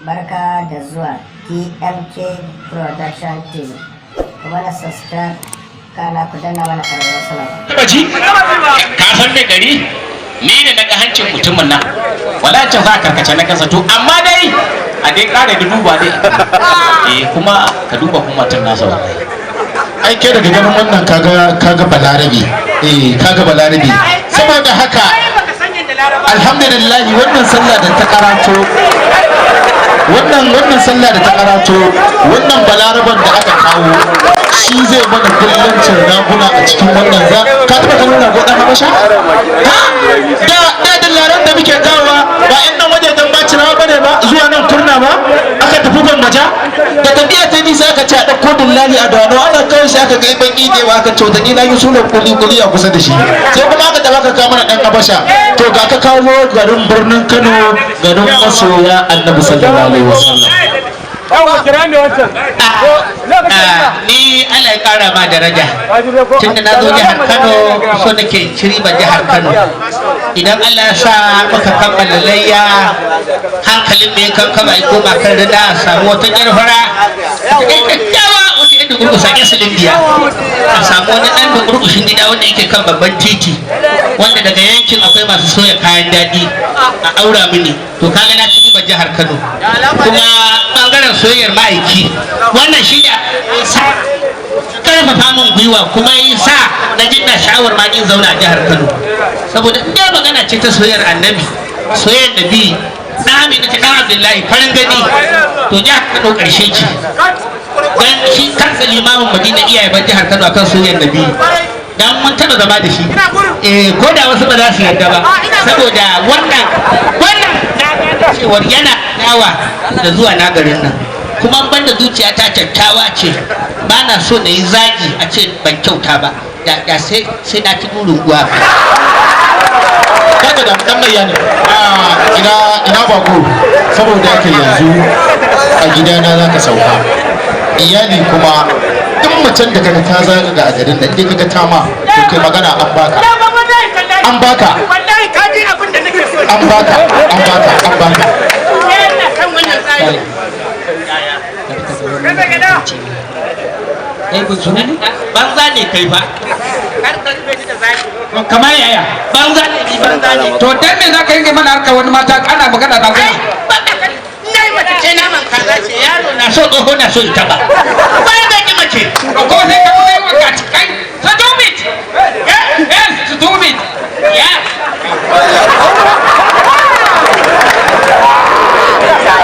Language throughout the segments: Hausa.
Barka da zuwa TMK Production TV. Ku mana subscribe, kana ku danna mana ƙararrawar sanarwa. Taba ji? Ka san me gari? Ni da naga hancin mutumin nan. Wala hancin za a karkace na kansa to, amma dai a dai ƙara da duba dai. Eh, kuma ka duba kuma tun nasa wallahi. Ai kai daga ganin wannan kaga Balarabe, eh, kaga Balarabe. Saboda haka, alhamdulillah, wannan sallah da ta karato, wannan sallah da ta karato, wannan Balaraban da aka kawo shi zai mana dillancin raguna a cikin wannan. Za ka taba ganin rago dan Habasha? Ha, da dillaran da muke kawowa ba yan nan wajejen Bacirawa bane ba, zuwa nan Kurna ba aka tafi Gwammaja. Da tafiya ta nisa aka ce a ɗauko dillali a Dano. Ana kawo shi, aka kai baki da aka ce wata kila yi suna kuli kuli a kusa da shi. Sai kuma aka taɓa ka kawo mana ɗan Habasha. To, ga ka kawo garin birnin Kano, garin masoya Annabi sallallahu alaihi wasallam. Ni Allah ya kara ma daraja. Tunda na zo jihar Kano, so nake ci ribar jihar Kano. Idan Allah ya sa muka kammala layya, hankalin mai kankama ya koma kan rida, a samu wata ƴar fara kyakkyawa, wata yadda gurgusa ƴan silimbiya, a samu wani ɗan gurgushin gida wanda yake kan babban titi, wanda daga yankin akwai masu soya kayan daɗi, a aura mini. To, kaga na ci ribar jihar Kano. Kuma bangaren soyayyar ma'aiki, wannan shi da sa karfafa min gwiwa, kuma yi sa na jin na sha'awar ma ni zauna a jihar Kano, saboda in dai magana ce ta soyayyar Annabi, soyayyar Nabi na Amina ta dan Abdullahi farin gani, to jihar Kano karshe ce. Dan shi kansa limamin Madina iyaye ban jihar Kano akan soyayyar Nabi, dan mun taba zama da shi. Eh, ko da wasu ba za su yarda ba, saboda wannan na gane cewar yana dawa da zuwa na garin nan. Kuma ban da zuciya ta kyakkyawa ce, ba na so na yi zagi a ce ban kyauta ba, da sai na ci burin uwa. Kaga da dan mai ne a ina bako. Saboda haka yanzu a gidana za ka sauka, iyali kuma duk macen da kaga ta zaga a garin nan, dai kaga ta ma, to kai magana, an baka, an baka. Wallahi ka ji abin da nake so. An baka, an baka, an baka. Yana kan wannan tsari. Kai bunsuru ne? Banza ne kai fa. Kar ka rufe ni da zaki. Kamar yaya? Banza ne ni, banza ne. To, dan me za ka yi mana harkar wani mata ana magana na Ai gani? ba ka na yi mace ce, naman kaza ce, yaro na so, tsoho na so, ita ba ba ga ki mace. Ko sai ka kai wa ka kai. Stop it! Yes, stop it! Ya.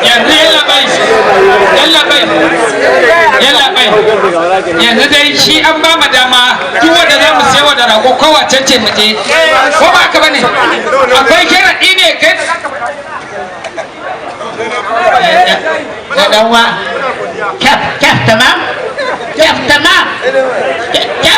Yanzu yalla bai, yalla bai, yalla bai. Yanzu dai shi an ba mu dama, duk wanda za mu sayawa da rago kowace ce mu je. Ko ba haka bane? Akwai sharaɗi ne kai da zaka Da dan wa. Kyaf kyaf, tamam. Kyaf, tamam. Kyaf.